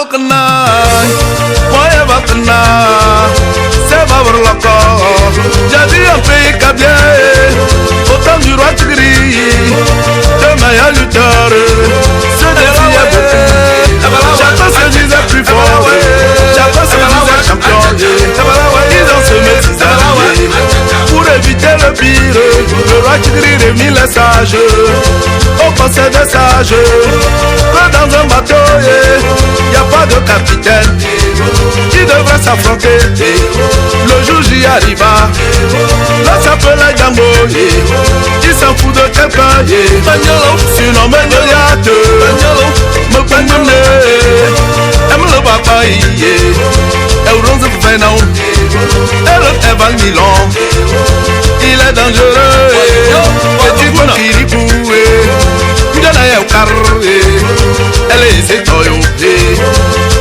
Balkana, Moye Balkana, c'est Babrloko. J'ai vu un pays cabien, au temps du roi Tigri, de meilleurs lutteurs, se défiaient beaucoup. Chacun se disait plus fort, chacun se disait champion. Ils ont semé zizanie pour éviter le pire. Le roi Tigri réunit les sages au conseil des sages. Que dans un bateau, y a pas de capitaine qui devrait s'affronter. Le jour J arriva, là s'appelait Django, qui s'en fout de quelqu'un, surnommé Goliath. Me condamné, aime le papa, elle Milan, il est dangereux. Et tu peux Kirikou, elle est Toyo,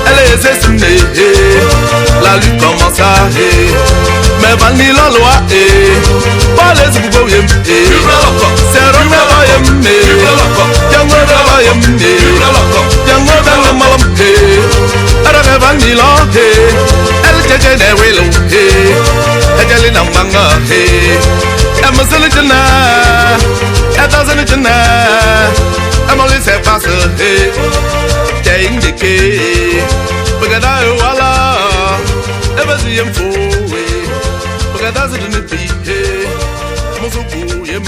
elle est Sine, la lutte commença, mais Van Milan loi, pas les Zougoyem, c'est Romain, Django Bayem, Django Malam, Van Milan, elle tche ne welo, elle nambanga, elle me Emily se passe, Jane de Bagada wala, Ebaziyem fo, Bagada zidnipi, Musuku yem,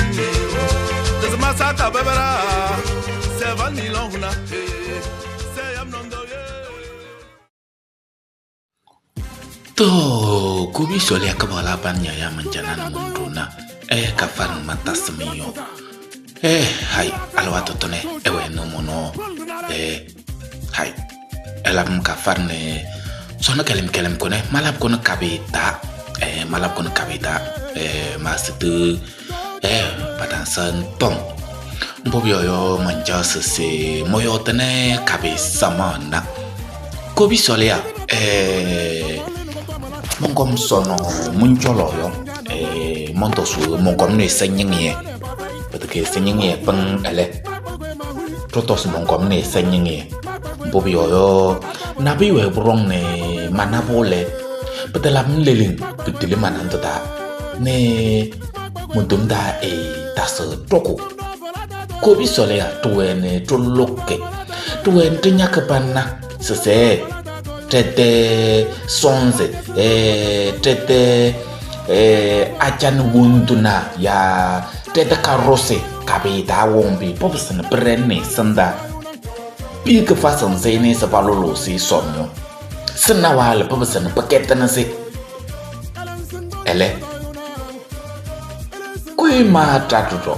There's a masaka babara, Sevan Milona, Say I'm not. To kubi sole ya kabala banya ya manjana munduna kafan matasmiyo hai alwa totone ewe no mono hai elam kafan ne sona kelem kelem kone malab kono kabita malab kono kabita masitu patansan tong mbobyo yo manja se moyo tene kabisa mana kubi sole ya mongom sono muncolo yo monto su mongom ne senyeng ye betul senyeng ye peng ele protos mongom ne senyeng ye bobi yo nabi we burong ne mana bole betul leling betul mana ta ne mundum da tas toko kobi sole ya tuene toloke tuen tinya kepana sese tete sonze tete ajan wunduna ya tete karose kabita wombi popsen brenne sanda pike fasan zene se balolo si somyo sena wale popsen paketana se ele kui ma tatuto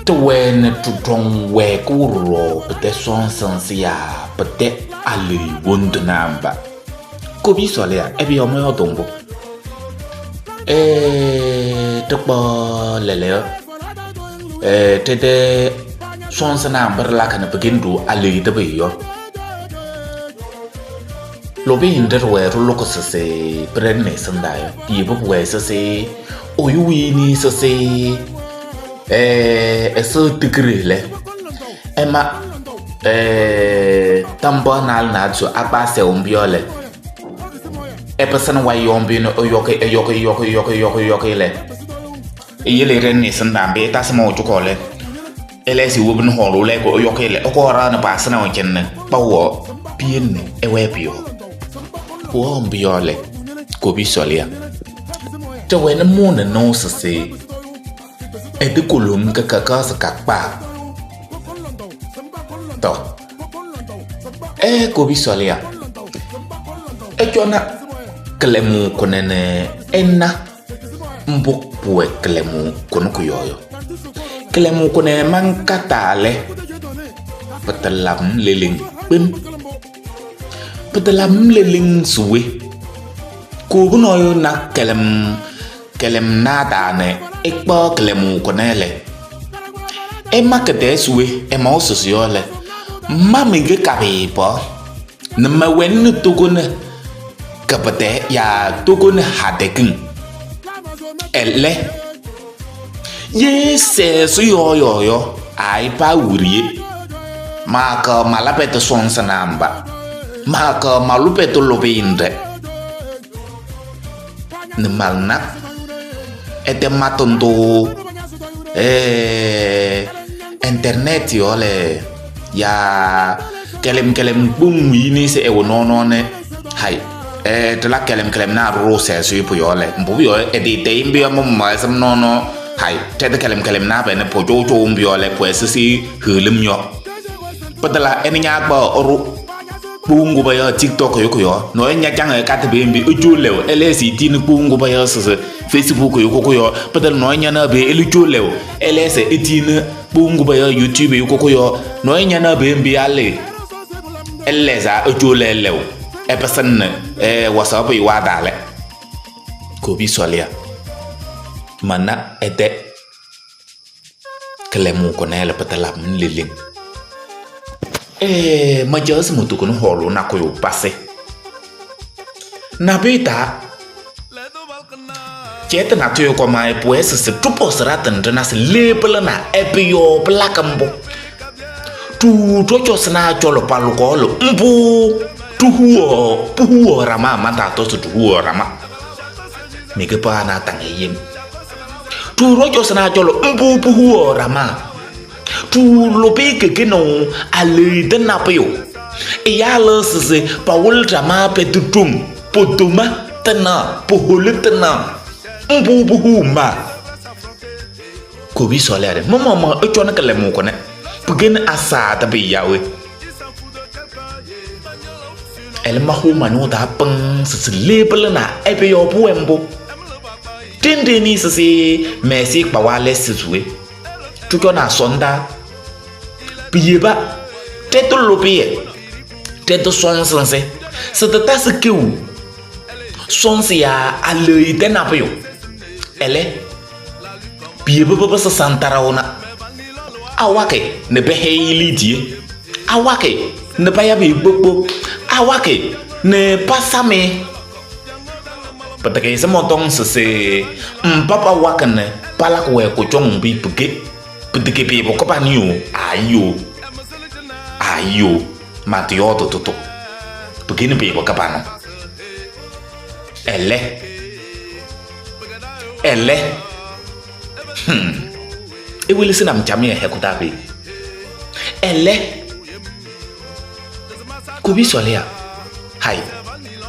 tuwene tutong we kuro pete sonsan si ya pete ali wundunamba kobi solea ebi omo yo dombo tukpo lele tete sonsa na kana begindu ali de yo lobi hinder we ro loko se brenne sanda yo yibo we se oyu ni se eso tigre ema tambo na na so akpa se ombiole e person wa yombi no oyoke yoke yoke yoke yoke yoke le yele ren ni sanda be ta sama ojukole ele si wobun holu le ko oyoke le okora na pa sana onchen pa wo bien ewe bio wo ombiole ko bi solia te we na mu na no se e de kolum ka ka ka ka pa to ko bi solia e jona kelemu konene enna mbok puwe kelemu kono kuyoyo kelemu kone mankatale petelam leling pim petelam leling suwe ko bunoyo na kelem kelem nada ne ekpo kelemu konele e makete suwe e ma ososio le mami ge kabe po na ma wen togo ne kapate ya togo ne hadekin ele ye se su yo yo yo ai pa wurie Maka malapete sonsanamba. Maka malupete lobinde. Ne malna ete matondo internet yole ya kelem kelem bum yini se e wono ne hai tela kelem kelem na ro se su pu yole mbu yo e de te imbi mo ma sam no no hai te kelem kelem na be ne po jo jo mbi yole po se si hulum yo patala eni nya gba oru kpungu ba ya TikTok yo yo no nya chang e kat be mbi oju lew LS tin kpungu ba ya se Facebook yo ko yo patala no nya na be elu ju lew LS tin kpungu ba ya YouTube yo ko yo no nya na be mbi ale LS a oju lew e person e WhatsApp yi wa dale ko bi solia mana ete kelemu ko na le patala mleleng ma jase moto kono holo na ko yo pase na beta chete na tuyo ko mai pues se tupo sratan na se lebela na epiyo blakambo tu tocho sna cholo palukolo mbu tuhuo puhuo rama mata to tuhuo rama mi ke pa na tangeyem tu rocho sna cholo mbu puhuo rama tu lope ke ke no ale de na pe yo e ya le se paul rama pe tutum potuma tena pohole tena mbu puhu ma ko bi solere mama ma e chona ke le mo kone pegen asa ta be yawe el ma hu manu da peng se lebel na e be yo bu embo tende ni se se mesi pa wa le se zuwe tuko na sonda piyeba teto lope teto sonsense se te ta se kewu sonse ya ale de na be yo ele piyeba ba se santara ona awake ne be heili die awake ne ba ya be gbogbo awake ne pasame patake se motong se se mpapa wakene palak we ko chong bi peke peke pe bo kopa ni o ayo ayo matio to to to peke ne pe bo kopa no ele ele ewele se na mchami e hekutabe ele kubi solea hai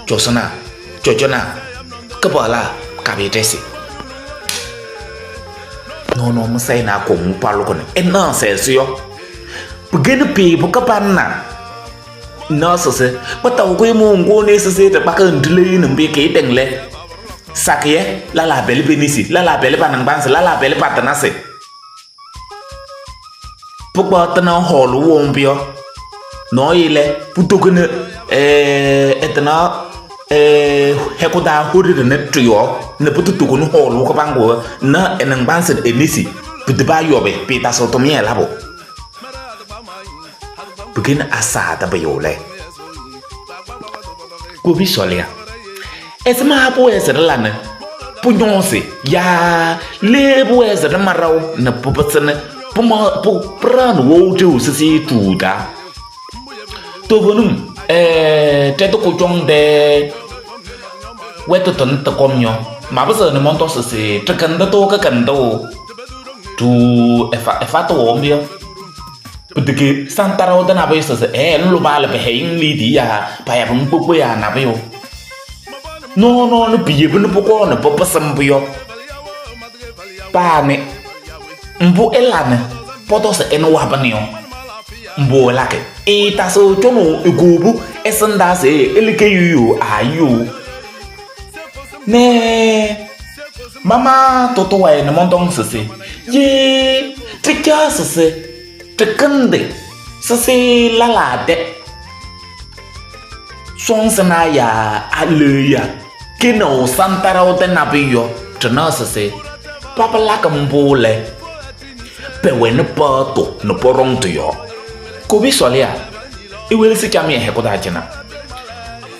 josona jojona kebala kabetese no no musai na ko mu palo ko ne na se se yo begin pe bu ka panna na se se pata ko mu ngo ne se se te pa ka ndile ni mbe ke tengle sakiye la la bele benisi la la bele panang banse la la bele patanase pokwa tana holu wombio no ile putokene etana hekuda hori ne tuyo ne pututuku no holu ko bango na enang banse enisi putiba yobe pita sotomie labo begin asa da bayole ko bi solia esma po esrelane punyonse ya lebo esre marao na pupatsene puma pu pran wo tu se si tu da to bonum te to ko chong de we to ton to komnyo ma ba se ne mon to se se te kan da to ka kan do tu efa efa to ombio putike santara o da na ba se se nlo ba le be hein li di ya pa ya bum bu ya na ba yo no no no biye bu no ko no po sam bu yo pa ne mbu elane poto se eno wa banio mbu lake e ta so chono igubu esenda se elike yuyu ayu ne mama toto wa ne mondong se se ye tika se se tikende se se la la de sonsena ya aleya kino santara o de na biyo tena se se papa laka mbule pewe ne pato no porong to yo ko bi solia e wele se chami he ko da jena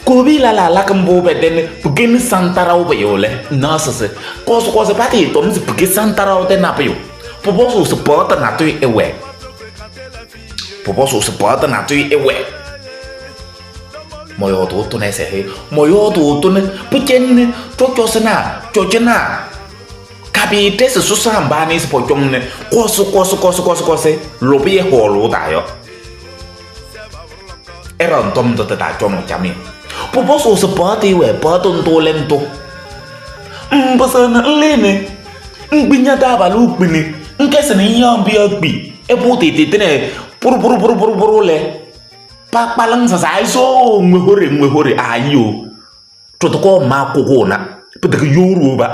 ko bi la la la kambo be den bugin santara o be yole na se se ko so ko se pati to mse bugin santara o de na be yo po bo so se pota na to e we Pʋpɔzʋʋ se paɣtʋ natʋyʋ ɩwɛɛ. Mɔyɔɔdʋʋ tʋnɛ se he, mɔyɔɔdʋʋ tʋnɛ pɩcɛnɩ cɔjɔsɩnaa cɔjɔnaa kabɩ ɖɛsɩ sɔsaa mba nɩsɩ pɔcɔŋ nɛ kɔsɩ kɔsɩ kɔsɩ kɔsɩ kɔsɩ lʋbɩyɛ hɔɔlʋʋ taa yɔ. Ɛɖɛɣ tɔm ndʋ tɩ-taa cɔnʋʋ camɩyɛ. Pʋpɔzʋʋ se paɣtʋ ɩwɛɛ paɣtʋ ndʋ lɛ ndʋ. Ŋpɩsɩɣnɩ ŋlɩnɩ, ŋkpi ña-taabalʋ kpini, ŋkɛsɩnɩ ŋyaɣ pɩɣa kpi, ɩpʋ tɩtɩtɩnɛ pʋrʋ pʋrʋ pʋrʋ pʋrʋ pʋrʋ lɛ pakpalɩŋ sasa ayisoo ŋwehore ŋwehore ayo. Tʋtʋkɔ ma kʋkʋna pɩtɩkɩ yoruo ba.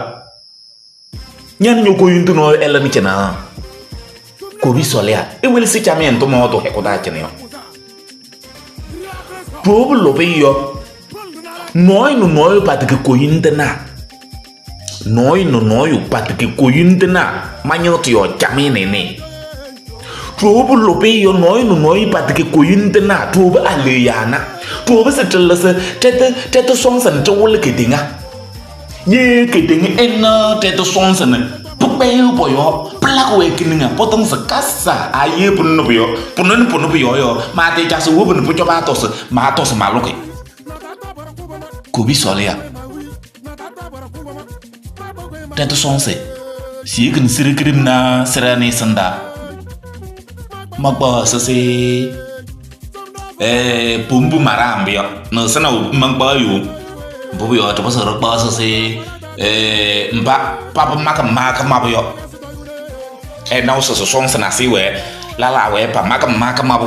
Ñanɩ ñokoyintu nɔɔyʋ ɛlɩnɩ cɩnɛ. Kobi sɔlɩya ewelesi camɩyɛ ndʋ mɔɔtʋ hɛkʋ taa cɩnɛ yɔ. Ɖoobu lʋbɩ yɔ. Nɔɔyʋ nɛ nɔɔyʋ patɩkɩ koyindinaa. Nɔɔyʋ nɛ nɔɔyʋ patɩkɩ koyindinaa mañɩɣtʋ yɔɔ camɩyɛ nɩɩnɩɩ. Ɖoobu lʋbɩ yɔ nɔɔyʋ nɛ nɔɔyʋ patɩkɩ koyindinaa ɖoobu aleyaana. Ɖoobu sɩ tɩlɩsɩ tɛtɛ tɛtɛ sɔŋsɩ nɛ tɩwɩlɩ kedeŋa. Ye kedeŋa ɛna tɛtɛ sɔŋsɩ nɛ pɩkpɛyɩɣ pɔ-yɔɔ pɩlakɩ wɛ kiniŋa pɔtɔŋ se kasa aye pʋnʋ pʋ-yɔɔ pʋnʋ nɛ pʋnʋ pʋ-yɔɔ yɔ maatɩcasɩ wobu nɛ pʋcɔ paatɔsɩ maatɔsɩ malʋkɩ. Kobi sɔlɩya. Tɛtɛ sɔŋsɩ siyeki nɛ sirikirim na sɩrɛ nɩ sɩnda. Makpa sɩsɩ pombu mara mbɩ yɔ nɛ sɩna mankpa yo mbʋ pʋyɔɔ tɩpɩsɩ ɖɩkpa sɩsɩ mba pabɩ makɩ makɩ mabʋ yɔ. Ɛnaʋ sɩsɩ sɔŋsɩ nasɩ wɛ lala wɛ pa makɩ makɩ mabʋ.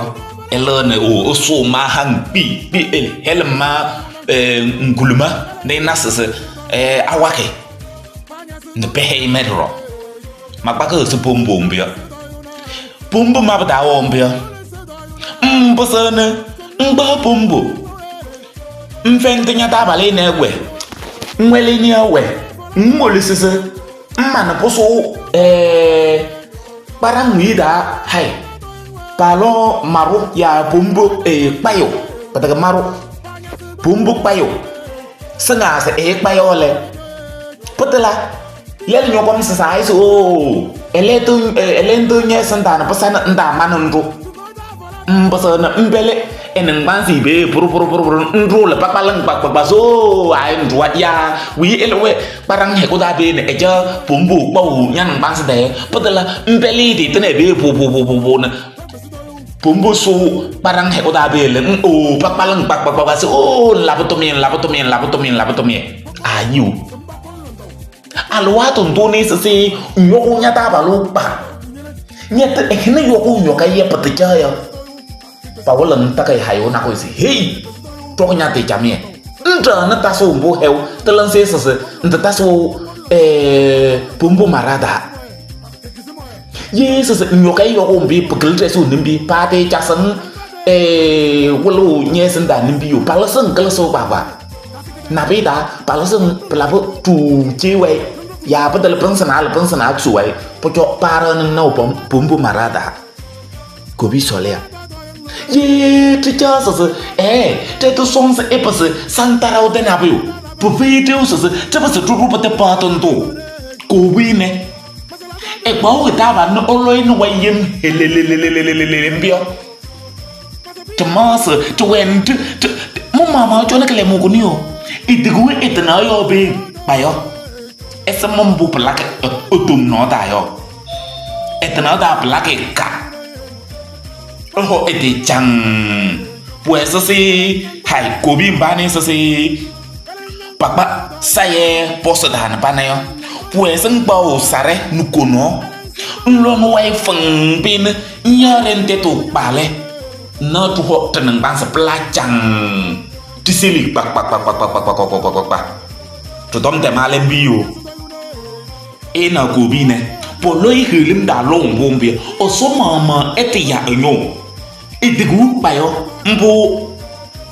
Ɛlɛ nɛ o osʋ ma haŋ kpi kpi el hɛlɛ ma nkuluma ne na sɩsɩ awakɛ nɛ pɛhɛ mɛdrɔ. Makpa kɛ sɩ pombu mbɩ yɔ. Pombu mabʋ taa wɔ mbɩ yɔ. Mpɩsɩ nɛ ŋgba pombu. Mfɛntɛ ña-taabalɩ nɛ wɛ. Ŋwɛlɩ nɛ wɛ. Ŋwolo sɩsɩ. Mma nɛ pʋsʋ kparaŋ wi taa hay. Palɔ marụ ya pombu kpayo. Pataka marụ. Pombu kpayo. Sɩŋa sɩ kpayo lɛ. Pɩtɩla. Lɛlɩ ñɔkɔm sɩsɩ ayɩsɩ oo. Ɛlɛ ntʋ nyɛ sɩnta nɛ pɩsa nɛ nta manɩ ndʋ. Mpɩsɩ nɛ mpɛlɛ ɛnɛ ŋgbanzɩ be pʋrʋ pʋrʋ pʋrʋ pʋrʋ ndʋ lɛ pakpalɩŋ kpakpakpa so ayɩ ndʋwa ya wi ɛlɛ wɛ kparaŋ hɛkʋ taa be nɛ ɛcɛ pombu kpaʋ ñanɩ ŋgbanzɩ tɛɛ pɩtɩla mpɛlɛ tɩtɩnɛ be pʋ pʋ pʋ pʋ pʋ nɛ pombu sʋ kparaŋ hɛkʋ taa be lɛ oo pakpalɩŋ kpakpakpa sɩ oo nlabɩ tʋmɩyɛ nlabɩ tʋmɩyɛ nlabɩ tʋmɩyɛ nlabɩ tʋmɩyɛ ayo. Alʋwaatʋ ndʋ nɩ sɩsɩ ñɔkʋ ña-taabalʋ kpa. Ñɛtɛ ɛhɩnɛ yɔkʋ ñɔka yɛ pɩtɩcɛ yɔ. Pawɩlɩ ŋtakɛ hayʋ nakʋyʋ se hey tɔk ña-tɩ camɩyɛ. Ŋɖɛ nɛ tasʋ mbʋ hɛʋ tɩlɩŋsɩ sɩsɩ ŋtɩtasʋ pombu mara taa. Ye sɩsɩ ñɔka yɔkʋ mbɩ pɩkɩlɩ ɖɛsʋ nimbi paatɩ casɩŋ wɩlʋ ñɛsɩnda nimbi yo palɩsɩ ŋkɩlɩsʋ kpakpa. Nabɩ taa palɩsɩ pɩlabɩ tuu cewɛ yaa pɩtɩlɩ pɩnsɩnaa lɛ pɩnsɩnaa tsuwɛ pʋcɔ paarɛ nɛ naʋ pombu mara taa. Kobi sɔlɩya. Ye tɩcɛ sɩsɩ tɛtɛ sɔŋsɩ ɩpɩsɩ santaraʋ tɛnabɩ yo. Pɩfɛyɩ ɖeu sɩsɩ tɩpɩsɩ ɖʋɖʋ pɩtɛ paɣtʋ ndʋ. Kobi nɛ. Ɛkpaɣ taaba nɛ ɔlɔyɩ nɛ wɛ yem helelelelelele mbɩ yɔ. Tɩmaɣsɩ tɩwɛ tɩ tɩ mʋ mama cɔnɛ kɩlɛ mʋkʋnɩ yo. Ɩtɩkɩwe ɩtɩna yɔ be kpayɔ. Ɛsɛ mʋ mbʋ pɩlakɩ otom nɔ taa yɔ. Ɛtɩna taa pɩlakɩ ka. Ɔhɔ ɛtɩ chaŋ. Pʋwɛ sɩsɩ hay kobi mba nɩ sɩsɩ pakpa sayɛ pɔsɩ taa nɛ pana yɔ. Pʋwɛ sɩ ŋkpaɣ sarɛ nɛ konɔ. Ŋlɔ nɛ wayɩ fɩŋ bɩ nɛ ŋyaɣ ŋtɛtʋ kpaalɛ. Nɛ tʋhɔ tɩnɩ ŋgbansɩ pɩla chaŋ. Tɩseli kpakpakpakpakpakpakpakpakpa. Tʋtɔm tɛma lɛ mbi yo. Ɩna kobi nɛ pɔlɔ ihilim taa lɔ mbʋ mbɩ ɔsɔ mama ɛtɩ ya ɛnyɔ. Ɩtɩkɩ kpayɔ mbʋ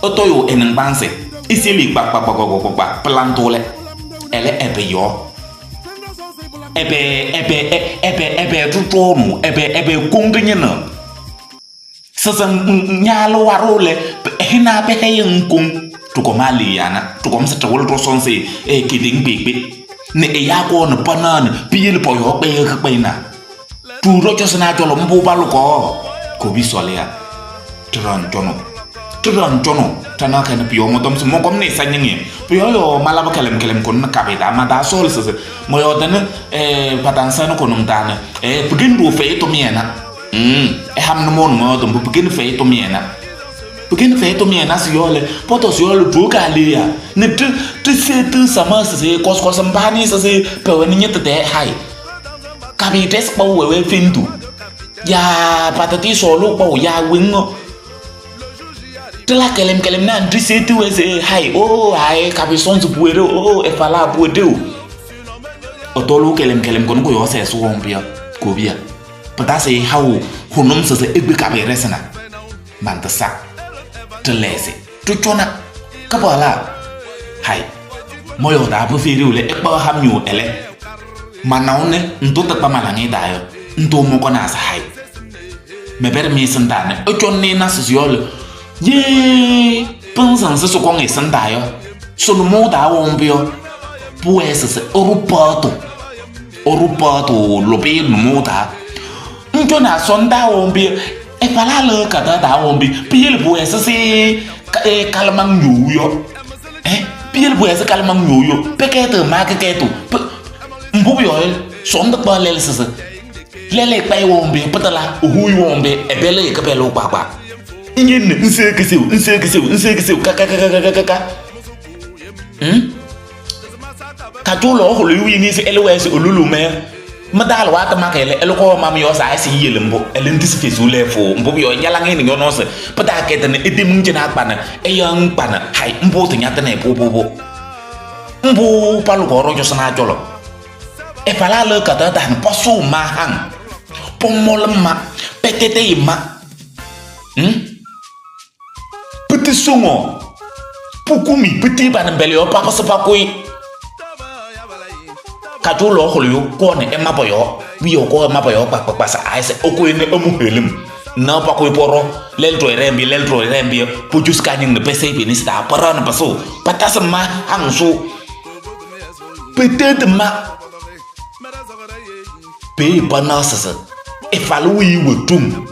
ɔtɔyɔ ɛnɩ ŋgbansɩ. Iseli kpakpakpakpakpakpa pɩla ntʋ lɛ. Ɛlɛ ɛbɛ yɔ. Ɛbɛ ɛbɛ ɛbɛ ɛbɛ tʋtɔnʋ ɛbɛ ɛbɛ koŋ nyɩnɛ. Sɩsɩ ñaalɩ waɖʋ lɛ ɛhɩna pɛhɛyɩ ŋkoŋ. Tʋkɔma leyana tʋkɔm sɩ tɩwɩlɩ tʋsɔŋsɩ kedeŋ kpeekpe. Nɛ ɛyaa kɔɔ nɛ pɔnaɣ nɛ piyele pɔ-yɔɔ kpɛyɩ kpɛyɩna. Tuurɔ cɔsɩ na cɔlɔ mbʋ palʋ kɔɔ. Kobi sɔlɩya. Tɩɖaɣnɩ cɔnʋ. Tɩɖaɣnɩ cɔnʋ. Tana kɛnɛ piyɔ mɔtɔm sɩ mɔkɔm ne sa nyɩŋ piyɔ yɔ malaba kɛlɛm kɛlɛm kɔnɔ na kabe da ma da sɔɔl sɩsɩ mɔ yɔ dana patansa no kɔnɔ dana pigin do fɛ to miena ham no mo no mo do pigin fɛ to miena pigin fɛ to miena si yɔ le poto si yɔ le do ka le ya ne te te se te sama sɩsɩ kɔs kɔs mbani sɩsɩ pɛwɛ ni nyɛtɛ tɛ hai kabe des kpɔ wɛwɛ fendu ya patati sɔɔlo kpɔ ya wingo tela kelem kelem na ndri se tu ese hai oh hai kabe sonzu buere oh e fala buede o otolo kelem kelem kono ko yo se so wombia ko bia pata se how hunum se se egbe kabe resana manta sa telese tu chona kabala hai moyo da bu firi ule ekpa ham nyu ele manaune nto ta malange dayo nto mo kona sa hai me ber mi santane o chonne na sosiolo ye本身是说讲会生大哟，说你冇大王标，不会是是欧巴多，欧巴多路边你冇大，你叫那双大王标，哎巴拉勒个大大王标，别的不会是是哎卡拉芒牛哟，哎别的不会是卡拉芒牛哟，别个头买个个头，不不要双的巴来是是，来来白王标不得啦，灰王标，哎别来个别老呱呱。Nyene nsekese nsekese nsekese ka ka ka ka ka ka ka ka tulo ho lu yini se elwes olulume madal wa ta makele el ko mam yo sa si yele mbo el ndis fe zule fo mbo yo nyala ngene yo no se pata kete ne edim njina kpana e yang kpana hai mbo to nyata ne bo bo bo mbo palu ko ro jo sana jolo e fala le ka ta tan posu ma hang pomol ma petete ma Petit songo, pukumi petit banambelio papa sapakui. Kajulo holiu kone emma boyo, wiyo ko emma boyo pa pa sa aise okuine omuhelim. Na pakui poro, leltro rembi leltro rembi, pujus kanying ne pese binista paran paso, patas ma hangsu. Peut-être ma pe panasasa. E falu wutum.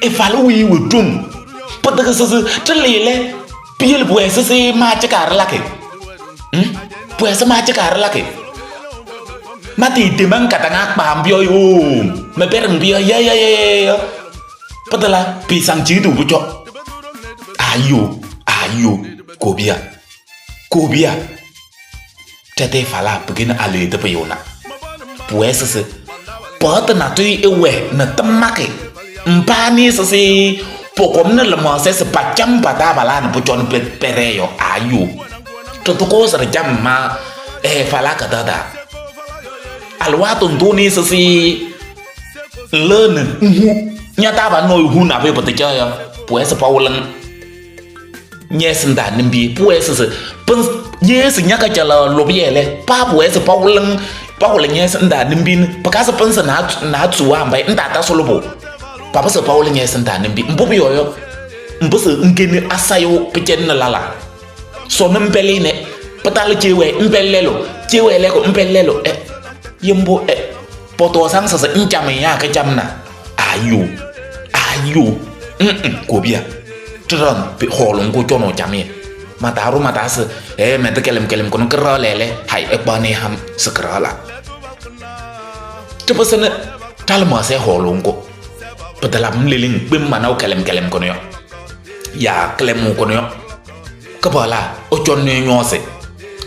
E falu wutum. Pata sa tele piel pues se ma chakar lake pues ma chakar lake mati demang katanga pam bio yo me pereng bio ya ya ya ya patala pisang jitu bucok ayo ayo kobia kobia tete fala begin ale te peyona pues se pata na tu ewe na temake mpani se pokom na lemo se se pacham pata bala na puchon pereyo ayu toto ko sar jam ma e fala ka dada alwa tuntuni se si learn hu nyata ba no hu na be pata ya pues paulan yes nda nimbi pues se pun yes nyaka chala lobiele pa pues paulan paulan yes nda nimbi pa ka pun na na tsuwa mbai nda ta solobo papa se paul nye senta nimbi mbo yoyo mbo se ngene asayo pichen na lala so mbele ne patale chewe mbelelo chewe leko mbelelo e yimbo e poto sang sa njame ya ka jamna ayo ayo kobia tran pe holon ko chono jame mataru matase e me te kelem kelem kono kra lele hai e bane ham skrala tepasene talma se holon ko patala mleling pem manau kelem kelem kono yo ya kelem kono yo kabala o chonne nyose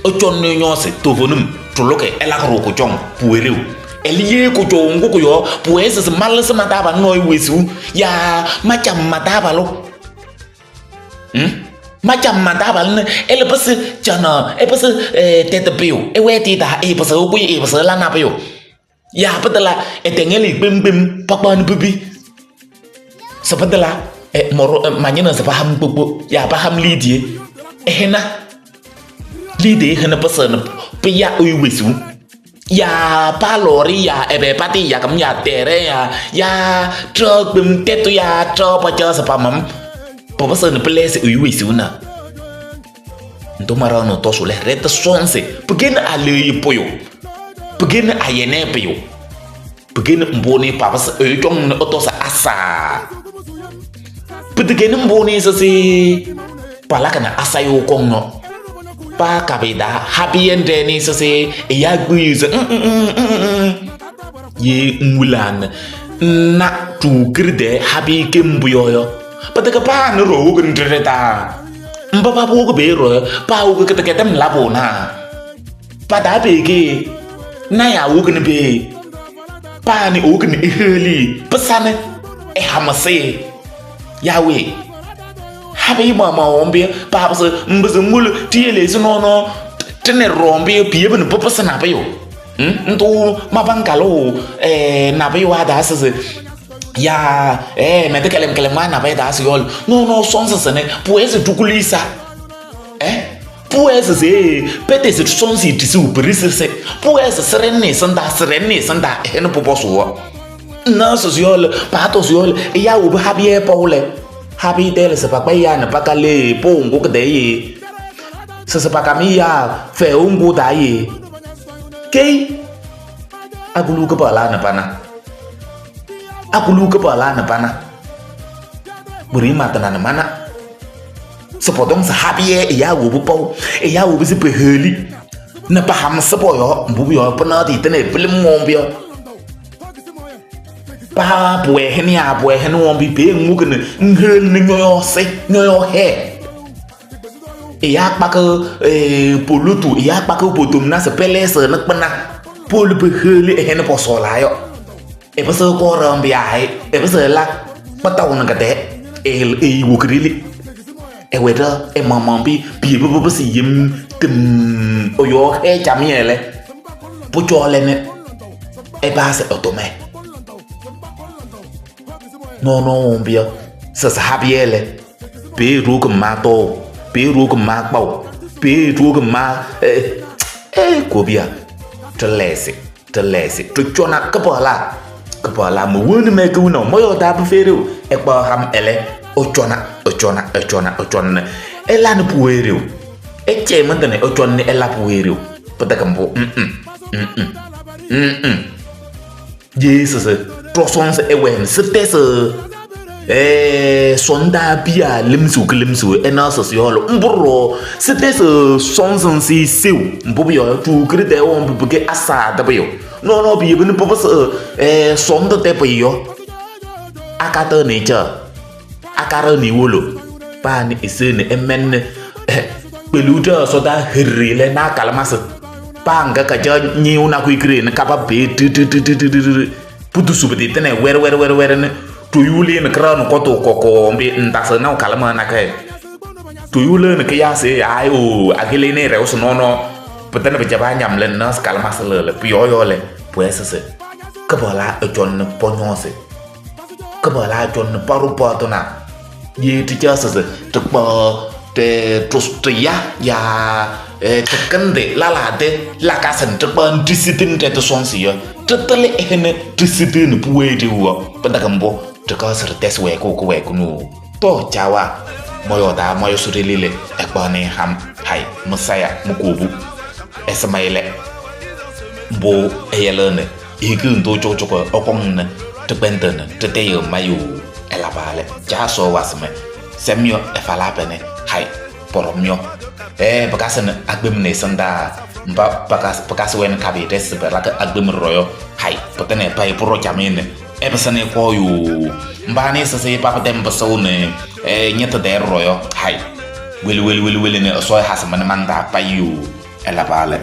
o chonne nyose tovonum toloke elakro ko chong puereu eliye ko chong ko yo pues se mal se mataba no wesu ya macam mataba lo macam mataba ne ele pas chana e pas tete pio e weti ta e pas o kui e pas la na pio ya patala e tengeli bim bim pakpan bibi sepatela moro manyena se paham gbogbo ya paham lidie ehena lide ehena pasana pe ya oiwesu ya palori ya ebe pati ya kam ya tere ya ya trok bim tetu ya tro pa cha sapamam pa pasana plese oiwesu na ndo marano to sole reta sonse pegena ale poyo pegena ayene poyo pegena mbone pa pas e chong na oto sa asa Pɩtɩkɛnɩ mbʋ nɩ sɩsɩ palakɩ nɛ asayʋʋ kɔŋ yɔ. Paa kabɩ taa habɩyɛ ndɛ nɩ sɩsɩ ɛyaa kpiyi se ye ŋwulaa nɛ ŋna tuukiri tɛɛ habɩyɛ kem pʋyɔ yɔ. Pɩtɛkɛ paa nɛ ɖɔʋ woki nɛ taa. Mba paba woki pee ɖɔ yɔ, paa woki kɩtɛkɛdɛm labʋ naa. Pataa pee na yaa woki nɛ pee. Paa nɛ woki nɛ iheli pɩsanɩ ɛhamɩsɩ. Yahweh. Habɩyɛ maɣmaɣ wɔmbɩ paa pɩsɩ mbɩsɩ ŋwolo tiyelesi nɔɔnɔɔ tɩnɛ ɖɔɔmbɩ piyebi nɛ pɩpɩsɩ nabʋyʋ. Ntʋ mapaŋkalʋ nabʋyʋ adaa sɩsɩ ya mɛtɛ kɛlɛm kɛlɛm wa nabɛyɛ daa sɩ yɔɔlɩ nɔɔnɔɔ sɔnsɩsɩ nɛ pʋwɛɛ tukulisa. Pʋwɛɛ sɩsɩ pɛtɛ sɩ sɔnsɩ tisiw pirisisi pʋwɛɛ sɩ sɩrɛnɩ sɩnda sɩrɛnɩ sɩnda ɛhɛnɩ pʋpɔsʋwɔ. Na sɩsɩ yɔɔlɩ paatɔ sɩ yɔɔlɩ ɛyaa wobi habɩyɛ pɔwlɛ. Habɩyɛ tɛlɛ sɩ pakpa yaa nɛ pakale po ŋgʋ kɩdɛ ye. Sɩsɩ pakamɩ yaa fɛ ŋgʋ taa ye. Kei akulu kɩpala nɛ pana. Akulu kɩpala nɛ pana. Kpiri matana nɛ mana. Sɩpɔtɔŋ sɩ habɩyɛ ɛyaa wobi pɔw ɛyaa wobi sɩ peheli. Nɛ paham sɩpɔ yɔ mbʋ yɔ pɩnaɣ tɩ tɩnɛ pilim ŋɔmbɩ yɔ. Paa pʋwɛ hɛnɛ yaa pʋwɛ hɛnɛ wɔmbɩ pee ŋwuki nɛ ŋheli nɛ nyɔyɔ sɩ nyɔyɔ hɛ. Ɛyaa kpakɩ polotu ɛyaa kpakɩ potom na sɩ pɛlɛsɩ nɛ kpɩna. Polu peheli ɛhɛnɛ pɔsɔɔla yɔ. Ɛpɩsɩ kɔɔrɔmbɩ yaayɛ ɛpɩsɩ la kpataw nɛ kɩtɛ ɛyi wokirili. Ɛwɛɖɛ ɛmamambi piyebi pɩpɩsɩ yem tɩm ɔyɔ hɛ camɩyɛ lɛ. Pʋcɔ lɛ nɛ ɛbaasɩ ɛtʋmɛ. Nɔɔnɔɔ wɔmbɩ yɔ sɩsɩ habɩyɛ lɛ. Pee ɖoki ma tɔɔ pee ɖoki ma kpaw pee ɖoki ma kobia tɩlɛsɩ tɩlɛsɩ tɩcɔna kɩpɔla kɩpɔla mɩ woni mɛ kiwina mɔyɔ taa pɩfeerew ɛkpɔ ham ɛlɛ ɔcɔna ɔcɔna ɔcɔna ɔcɔna ɛla nɛ pʋweerew ɛkyɛ mɩntɩnɛ ɔcɔna ɛla pʋweerew pɩtɛkɛ mbʋ ye sɩsɩ trɔsɔnsɩ ɛwɛn sɩtɛsɩ sɔnda bia lemsiw kɩ lemsiw ɛna sɩsɩ yɔɔlʋ mbʋrɔ sɩtɛsɩ sɔnsɩnsɩ sew mbʋ yɔ tuukiri tɛ wɔn bɩbɩkɛ asa dɛbɩ yɔ nɔɔnɔɔ bɩ yebini pɩpɩsɩ sɔndɔ tɛ pɩ yɔ akatɛ nɩ tsɛ akara nɩ wolo paa nɩ ese nɩ ɛmɛn nɩ kpelu tɛ sɔda heri lɛ na kalamasɩ paa ŋga ka tsɛ nyiw na kuikiri nɩ kaba bee titititititi putu subiti tɛnɛ wɛrɛ wɛrɛ wɛrɛ wɛrɛ nɩ toyuli nɩ kra nɩ kɔtʋ kɔkɔ mbi ntasɩ na kalama na kɛ toyuli nɩ kiyasi ayi o akele ne rɛ osʋ nɔnɔ pɩtɛnɛ bɩtsɛ nyam lɛ nɔs kalamasɩ lɛ lɛ pɩyɔyɔ lɛ pʋɛsɩsɩ kɩbɔla ɛtsɔn nɩ pɔnyɔsɩ kɩbɔla ɛtsɔn nɩ pɔrʋ pɔtʋna ye tɩtsɛsɩsɩ tɩkpɔ tɩ tɩya ya tɩkɩndɩ lalade lakasɩ tɩkpɔ ntɩsitɩ ntɛ tɩsɔnsɩ yɔ tɩtɩlɩ ɛhɛnɛ tɩsitɩ nɩ pʋwee wɔ pɩtɛkɛ mbʋ tɩkɔsɩ tɛsɩ wɛkʋ kʋwɛkʋ nʋ tɔ tsawa mɔyɔ taa mɔyɔ sʋrɩlɩlɛ ɛkpɔ nɩ ham hay mɩsaya mɩkobu ɛsɩmayɩlɛ mbʋ ɛyɛlɛ nɩ eke ntʋ tsʋkʋtsʋkʋ ɔkɔŋ nɩ tɩkpɛntɩ nɩ tɩtɛyɛ mayo ɛlabalɛ tsaa sɔ wasɩmɛ sɛmyɔ ɛfala pɛnɛ hay pɔrɔmyɔ pɩkasɩ nɩ agbem nɩ sɩndaa mba pɩkasɩ wɛnɩ kabɩ tɛsɩ pɛlakɩ agbem rɔyɔ hay pɩtɛnɛ payɩ pʋrɔ camɩ nɩ ɛpɩsɩnɩ kɔyʋ mba nɩ sɩsɩ papɩtɛ mpɩsɩw nɩ nyɛtɩ tɛ rɔyɔ hay wele wele wele wele nɩ ɛsɔ hasɩmɩ nɩ maŋ taa payɩ yo ɛlabalɛ.